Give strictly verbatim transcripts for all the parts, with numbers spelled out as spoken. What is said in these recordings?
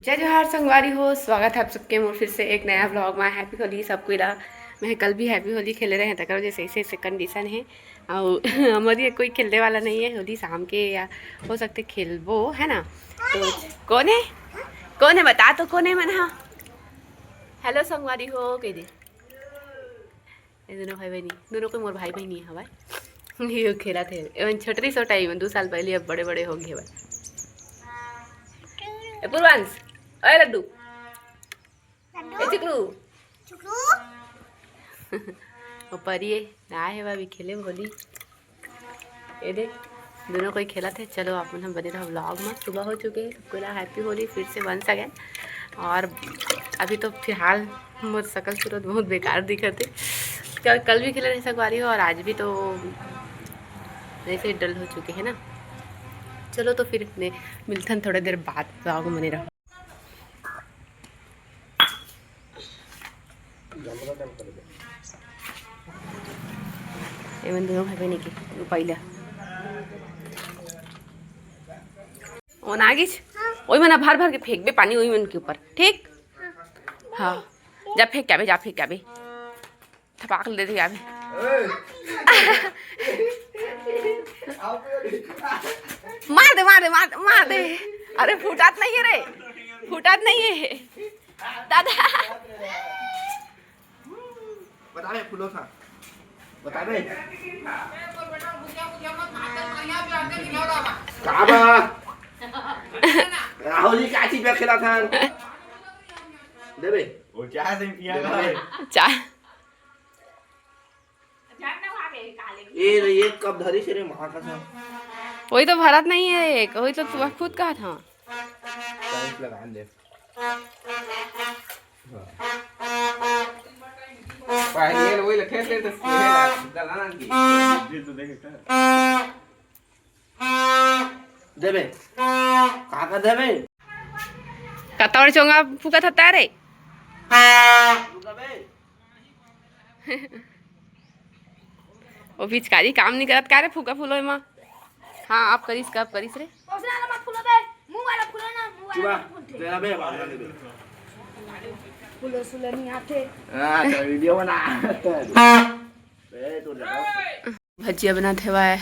जय जोहार संगवारी हो, स्वागत है आप सबके मोर फिर से एक नया ब्लॉग में। हैप्पी होली सबको ला। मैं कल भी हैप्पी होली खेले रहे, तकर वजह से ऐसे ऐसे कंडीशन है। और हमारे कोई खेलने वाला नहीं है होली शाम के, या हो सकते खेलबो, है ना? तो कौन है, कौन है बता तो, कौन है मन? हाँ, हेलो संगवारी हो कह दे। ये दोनों भाई बहनी, दोनों कोई मोर भाई बहनी हवय। ये खेलत हे। एमन छोटरी छोटा ही, दू साल पहले, अब बड़े बड़े हो गए हवय। ए पूर्वांश, ओए लड्डू, ए चिकलू। वो परिए ना है, अभी खेले होली। ये दे, दोनों कोई खेलत हे। चलो, आप मन हम बने रहो ब्लॉग में। सुबह हो चुके हैं, सबको ला हैप्पी होली फिर से वंस अगेन। और अभी तो फिलहाल मोर शकल सूरत बहुत बेकार दिखत है। कल, कल भी खेले रहे संगवारी हो, और आज भी तो ऐसे ही डल हो चुके हैं ना। चलो, तो फिर ने मिलथन थोड़ा देर बाद, ब्लॉग में बने रहो। एमन दोनों भाई बहन के रुपाई ला। ओन आगिस, ओई मन भर भर के फेंकबे पानी ओई मन के ऊपर, ठीक? हाँ, जा फेंक के आबे, जा फेंक के आबे। थपाक ले दे आबे। मार दे, मार दे, मार दे, मार दे। अरे फूटत नहीं है रे, फूटत नहीं है दादा। बता रहे फूलो था, बता रहे। का बा? राहुल जी का चीज पे खेला था? देबे। वो चाह से पिया देबे। चाह। ए रे, एक कप धरी से रे, माँ कसम। वही तो भरत नहीं है एक, वही तो तू खुद कहा था। टाइट लगा ले। हाँ। पहले वही लखे से तो सीधे गलाना की। देबे। का का देबे? कतौड़ चोंगा फूकत हता रे। वो पिचकारी काम नहीं करत का रे, फूका फूलो एमा। हाँ, आप करिस, कब करिस रे? ओसना वाला मत फूलो बे, मुंह वाला फूलो ना, मुंह वाला चुबा, मत फूलते। तेरा बे, बाबा देबे। फूलो सुलो नहीं आते। हाँ, तो वीडियो बना। ए, तो देखो। भजिया बनात हवय।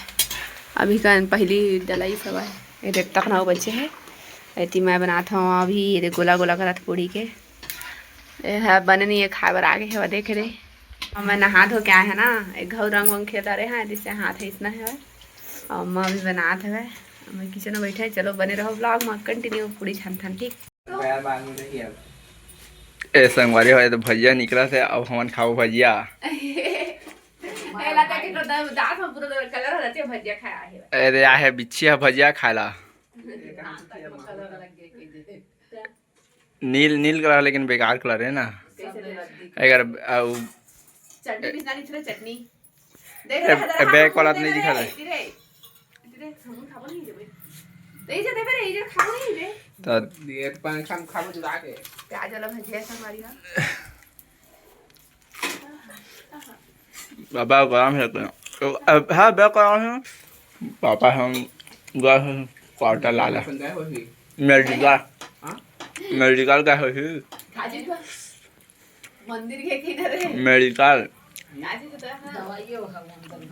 अभी कन पहिली डलाइस हवय। ये देख, तक नाव बचे हे। एती मैं बनात हव अभी, ये देख, गोला गोला करत पूड़ी के। ये ह बने नहीं, ये खाए बर आगे हवय, देख रे। अब मैं नहा धो के आए हंव ना, एक घाव रंग वंग खेलत रहे हंव, जिससे हाथ है इसना हवय। और अम्मा अभी बनात हवय, मैं किचन में बैठे हंव। चलो बने रहो ब्लॉग में, कंटिन्यू पूड़ी छानथन, ठीक? ए संगवारी हो, ये तो भजिया निकलत हे, अब हमन खाबो भजिया। एला तक तो दा-, दांत में पूरा कलर हो जाथे, भजिया खाए आहे। अरे आहे बिच्छी ह भजिया खाए ला। दांत तक में कलर लग गया कि दे। नील, नील कलर लेकिन बेकार कलर है ना। कैसे दे रहा दिख? अगर, अ, उ चटनी पिसना नहीं छुड़ा चटनी। देख ए, रहे, ए, बैक वाला नहीं दिखा रहे। तेरे, तेरे हम खाबो नहीं देबे। तो ये जो देबे रे, ये जो खाबो नहीं रे। तो ये तो पान खाम खाबो जुड़ा के। प्याज वाला भजिया संगवारी हा। बाबा गरम है तो। अब, हाँ, बैक गरम है। पापा हम गए हैं क्वार्टर लाला। अपन गए हो ही। मेडिकल। हाँ? मेडिकल गए हो ही। खाजी का मंदिर के किनारे। मेडिकल। खाजी तो हाँ। दवाइयों का वो अंदर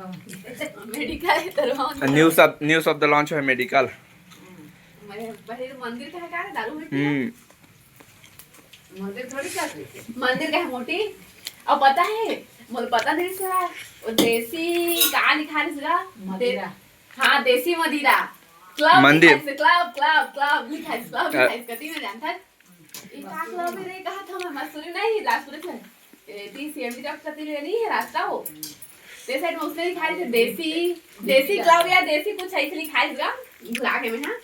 का। मेडिकल है दरवाजा। News of, news of the launch है मेडिकल। हम्म। मैं पहले तो मंदिर का है, क्या है? दारू है क्या? हम्म। मंदिर थोड़ी क्या है? मंदिर का है मोटी। और पता है, मुझे पता नहीं सर, वो देसी का लिखा है इसका? मदिरा। हाँ, देसी मदिरा। क्लब मंदिर। लिखा है, क्लब, क्लब, क्लब लिखा है, क्लब अ- लिखा है, कती में जानता है? ये का क्लब है रे? कहा था मैं, मसूरी नहीं, लास्ट पूरे थे। ए, डी सी एम डी चौक कती ले नहीं है रास्ता वो। ते साइड में उसने लिखा है देसी, देसी क्लब या देसी कुछ ऐसे लिखा है इसका, भुला के मैं, हाँ।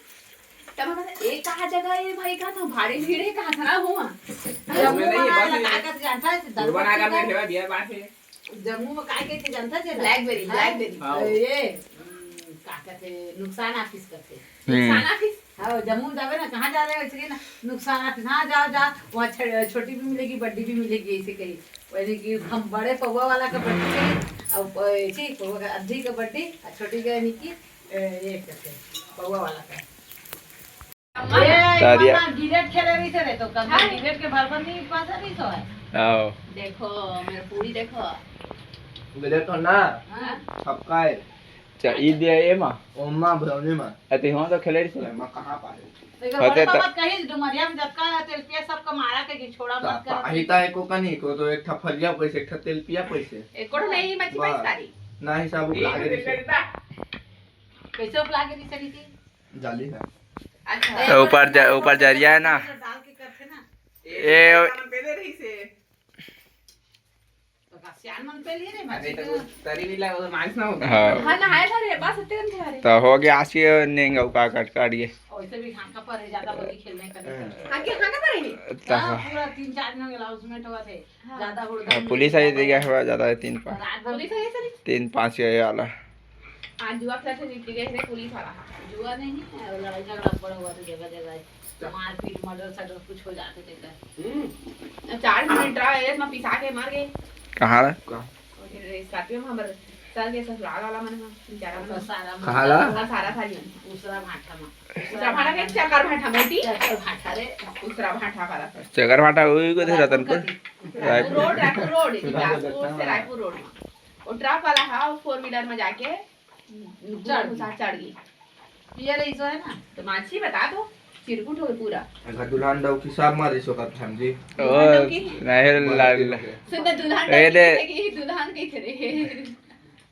तब मैं कहा, "ए, कहाँ जगह है भाई, कहाँ तो भारी भीड़ है, कहाँ था ना हुआ?" जम्मू में नहीं, वाला बस ये इलाका तो जानता है, पूर्वा नागा में दरवाजा ठेवा बियर बात है। जम्मू में काय के जानता है ना? ब्लैकबेरी, हाँ? ब्लैकबेरी। हाँ। ये, हम्म, का कहते, नुकसान ऑफिस करते। हम्म। नुकसान ऑफिस? हाँ, जम्मू में जावे ना, कहाँ जा रहे हो? ऐसे कही ना, नुकसान ऑफिस। हाँ, जाओ, जाओ, वहाँ छ-, छोटी भी मिलेगी, बड्डी भी मिलेगी, ऐसे कही। वैसे कि हम बड़े पौवा वाला का बड्डी कही, और ऐसे ही पौवा का, अद्धी का बड्डी, और छोटी का यानी कि, ए, ये कहते हैं, पौवा वाला का। तारिया। गिलेट खेले रहिसे रे, तो कब हाँ। गिलेट के भर भर नहीं पासे रहिसे है। आओ। देखो, मेरा पूरी देखो। गिलेट तो ना, हाँ। सबका है। अच्छा, ई दे ए मा। ओमा भरौनी मा। अते हो तो खेले रहिसे। मैं कहाँ पाए? तो एकर होते बड़े तो बाबा कही, डुमरिया में जतका तेलपिया सबका मारा के घिछोड़ा मत कर। पाही ता एको कनी, को तो एक ठा फलिया पैसे, एक ठा तेलपिया पैसे। एको नहीं मच्छी बस। पैस तारी। ना हिसाब उगला के रहिसे। कैसे उगला के रहिसे रीति? जाली है। अच्छा। तो ऊपर ज-, ऊपर जरिया है ना। डाल के करथे ना। ए, ए, पहले रहिसे। तो का सियान मन पहले रे, अरे मच्छी तो के वो तरी भी लगा, वो मांस ना होता। हाँ। हाँ, नहाए था रे, बस इतने घंटे आ रहे। तो हो गया आज के नेंग अउ का कट काट गए। वैसे भी ढाका पर है, ज्यादा बड़ी खेलने का नहीं। हाँ, के ढाका पर है? तो हाँ, पूरा तीन चार दिन हो गया, उसमें तो बात है। हाँ। ज्यादा हुड़दंग हाँ, पुलिस आई ज्यादा देखा हुआ ज्यादा है, तीन पाँच। रात भर पुलिस आई सर? तीन पाँच ये वाला। आज जुआ खेलते निकल गए थे पुलिस वाला। जुआ नहीं है, वो लड़ाई झगड़ा बड़ा हुआ था जगह जगह। मारपीट, मर्डर सडर कुछ हो जाते थे कर। हम्म। चार मिनट रहा, एस में पिसा के मर गए। कहाँ रहा? वो फिर स्कॉर्पियो में हमर सर के ससुराल वाला मन ह, बेचारा मन ह। सारा कहाँ ला? ओकर सारा था जी। दूसरा भाटा में। दूसरा भाटा के चक्कर भाटा मोती? चक्कर भाटा रे। दूसरा भाटा वाला सर। चक्कर भाटा वही को थे रतनपुर। रायपुर। रायपुर रोड, रायपुर रोड, बिलासपुर से रायपुर रोड में। वो ट्रक वाला है, वो फोर व्हीलर में जाके चढ़ घुसा चढ़ गई। ये रही सो है ना? तो माछी बता दो, चिरकुट हो गई पूरा। अगर दुल्हन डौकी सब मारी सो कर हम जी। ओ, दुल्हन डौकी? नहीं लाल। सुन तो दुल्हन ए डौकी दे। की दुल्हन की करे।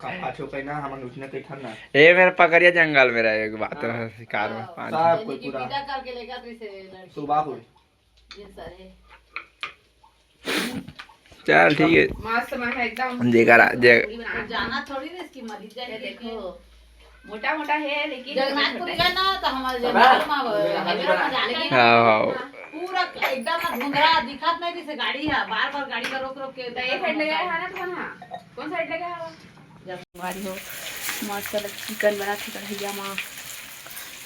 का पाछो कहीं ना, हमन उठने कहीं ठंड ना। ए मेरा पकड़िया जंगल में रहे, एक बात हाँ। रहा शिकार में हाँ। पाँच। सब कोई पूरा। विदा करके लेकर थे से लड़की। सुबह हुई। ये सारे। चल ठीक है। मस्त मन है एकदम। जेकर आ-, जे- पूरी बना। जाना थोड़ी ना इसकी मरी ये जाएगी। देखो, मोटा मोटा है लेकिन जगन्नाथपुरी का ना तो हमारे जगन्नाथ में वो है, लेकिन हाँ, हाँ। पूरा एकदम ना धुंधला दिखत नहीं, जैसे गाड़ी है, बार बार गाड़ी का रोक रोक के तो ये साइड लगा है ना, तो कौन, हाँ, कौन साइड लगा है? जब हमारी हो मस्त लग चिकन बना थे कढ़ैया मा।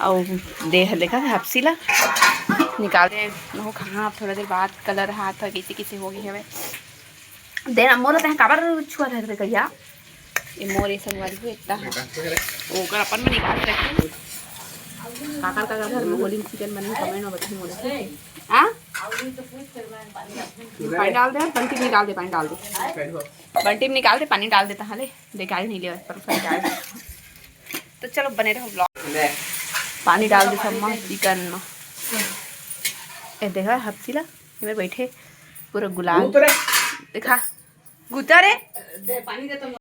अउ देह देखा थे हपसी ला निकाल दे। हो कहाँ, अब थोड़ा देर बाद कलर हाथ ह, कैसे कैसे हो गई हवे। दे ना मोर, तैं काबर छुआ धर दे कहिया। ये मोर ये संगवारी हो इतना है। ओकर अपन में निकाल के रखे। काकर काकर घर में होली में चिकन बने, कमेंट में बताइए मोर। हाँ? पानी डाल दे, बंटी निकाल दे, पानी डाल दे। बंटी में निकाल दे, पानी डाल देता हले। बेकारी नहीं लेवे, पर उसका डाल। तो चलो बने रहो vlog। पानी डाल दे सम्मा चिकन में। ए देखा हपसी ला, ये में बैठे पूरा गुलाल। गुतर है। देखा गुतर है। दे, पानी दे तो।